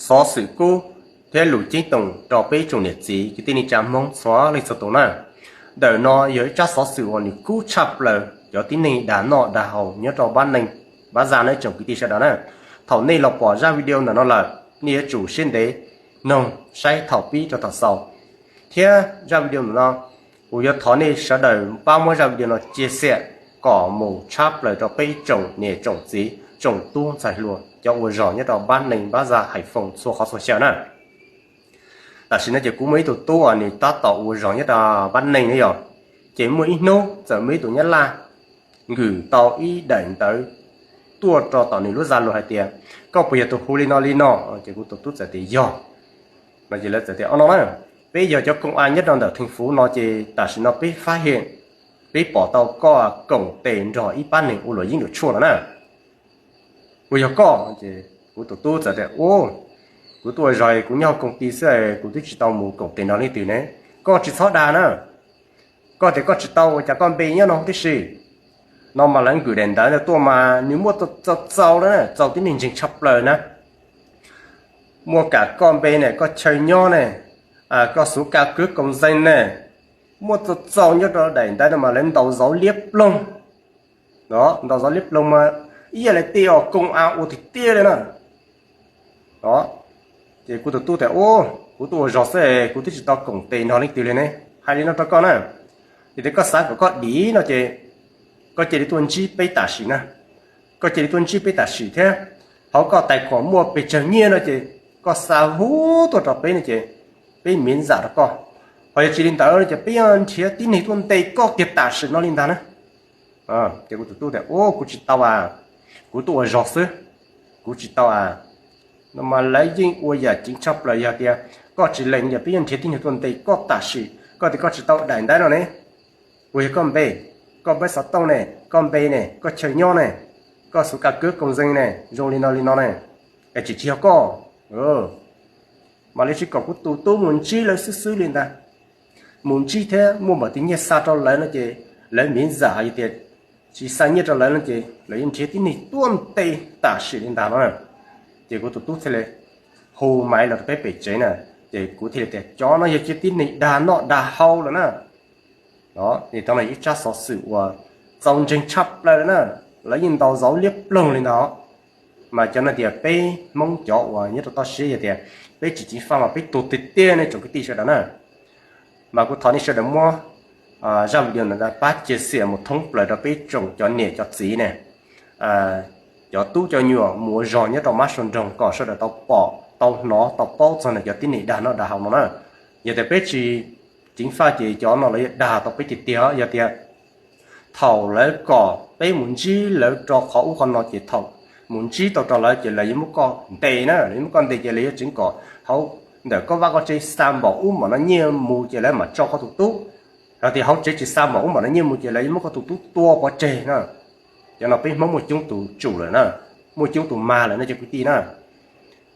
xov xwm kub thiab lus ceeb toom rau peb tsoom niam txiv kwv tij neej tsa Hmoob txhua leej txhua tus na. Ntawm no yog ib tsab xov xwm uas nws kub tshaj plaws cov tib neeg dag noj dag haus nyob rau Pab Neeg Pab Zaj no ib tsoom kwv tij sawv daws na. Thaum nej los pom zaj video ntawm no lawm, nej yuav tsum siab ntev mloog saib thaum pib rau thaum xaus, thiab zaj video ntawm no kuv yuav thov nej sawv daws pab muab zaj video no cia xiam kom mus tshab plaws rau peb tsoom niam tsoom txiv tsoom tub ntxhais hluas cov ua zog nyob rau Pab Neeg Pab Zaj Hais Foos txhua qhov txhua xyaw na. Tam sim no ces kuv muaj ib tug tub uas nws tab tom ua zog nyob rau Pab Neeg ne yog, ces muaj ib hnub txawm muaj ib tug Nyab Laj nkwm tau ib daim ntawv tuaj rau tom nws lub Zalo hais tias, koj puas yog tus hu li no li no? Ces kuv tus tub txawm tias yog. No ces lawv txawm tias, o no na, peb yog cov koom a nyob rau ntawm theej fuv no ces tam sim no peb fab hem, peb pom tau koj koom tes nrog ib pab neeg ua luam yeeb luam tshuaj no na. Puas yog koj? Kuv tus tub txawm tias, u, kuv tuaj ua zog, kuv nyob koom ti xwb, kuv twb tsis tau mus koom tes nrog leej twg ne. Koj tsis txhob dag na, koj tias koj tsis tau ua cas koj npe nyob no tib si. No mas lawv nkwm daim ntawv ntawd tuaj mas nws muaj txaus txaus na, txaus tib neeg ntseeg tshaj plaws na. Muaj kam koj npe ne, koj chaw nyob ne, koj xuv ka kwv koos zees ne, muaj txaus txaus nyob rau daim ntawv no mas lawv ntaus zauv liab ploog. Ntaus zauv liab ploog mas ib yam li tej os koom a ua tiag tiag li na. Ces kuv tus tub tias, u, kuv tuaj ua zog xwb, kuv twb tsis tau koom tes nrog leej twg li ne, hais li no rau koj na, yog tias koj xav kom koj dim no ces koj cia li tuaj ntsib peb tam sim na. Koj cia li tuaj ntsib peb tam sim thiab, hauv koj tais khuam muaj pes tsawg nyiaj no ces koj xa huv tuaj rau peb no ces peb miv zam rau koj. Ho yog tsis li ntawd no ces peb yuav nrhiav tib neeg tuaj ntes koj kiag tam sim no li ntag na. Ces kuv tus tub tias, u, kuv tsis tau a, kuv tuaj ua zog xwb, kuv tsis tau a. No mas lawv yeej ua yam ceev tshaj plaws, yog tias koj tsis lees no ces peb yuav nrhiav tib neeg tuaj ntes koj tam sim. Koj tias koj tsis tau daim ntawv no ne, puas yog koj npe? Koj npawb xov tooj ne, koj npe ne, koj chaw nyob ne, koj xuv ka kwv koos zees ne, zoo li no li no ne, es tsis tsis yog koj. Mas lawv tsis kom kuv tus tub mus ntsib lawv xwb xwb li ntag. Mus ntsib thiab muaj npaum twg nyiaj xa rau lawv no ces lawv miv zam, hais tias tsis xa nyiaj rau lawv no ces lawv yuav nrhiav tib neeg tuaj ntes tam sim li ntag no. Ces kuv tus tub thiaj li hu maiv los rau peb pem tsev na. Ces kuv thiaj li tias cov no yog cia tib neeg dag noj dag haus lawm na. Thaum no ib tsab xov xwm uas txaus ntseeg tshaj plaws lawm na, lawv yeej ntaus zauv liab ploog li ntag. Mas cov no tias peb Hmoob cov uas nyob rau toj siab yog tias peb tsis ceev faj mas peb tuag tiag tiag nej tsoom kwv tij sawv daws na. Mas kuv thov nej sawv daws muab zaj video ntawd pab cia xiam mus thoob plaws rau peb tsoom cov niam cov txiv ne, cov tub cov nyuam mus ua zog nyob rau mab sua nroog kom sawv daws tau pom tau hnov tau paub txog ntawm cov tib neeg dag noj dag haus no na. Yog tias peb tsis ceev faj ces cov no lawv yuav dag tau peb tiag tiag. Yog tias thaum lawv kom peb mus ntsib lawv rau qhov ub qhov no ces thaum mus ntsib tau rau lawv ces lawv yuav muab koj ntes na, lawv yuav muab koj ntes ces lawv yuav tseev kom hauv ntawm koj vaj koj tsev xa npaum ub npaum no nyiaj mus ces lawv mam tso koj tus tub. Yog tias hauv tsev tsis xa npaum ub npaum no nyiaj mus ces lawv yuav muab koj tus tub tua pov tseg na. Cov no peb Hmoob muaj coob tus tsum lawm na, muaj coob tus mag lawm no cov kwv tij na.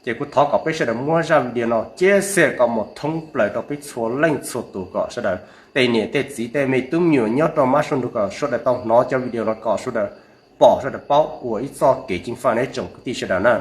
Ces kuv thov kom peb sawv daws muab zaj video no cia xiam kom mus thoob plaws rau peb txhua leej txhua tus kom sawv daws tej niam tej txiv tej me tub me nyuam nyob rau mab sua nroog kom sawv daws tau hnov cov video no kom sawv daws pom sawv daws paub ua ib txoj kev ceev faj nej tsoom kwv tij sawv daws na.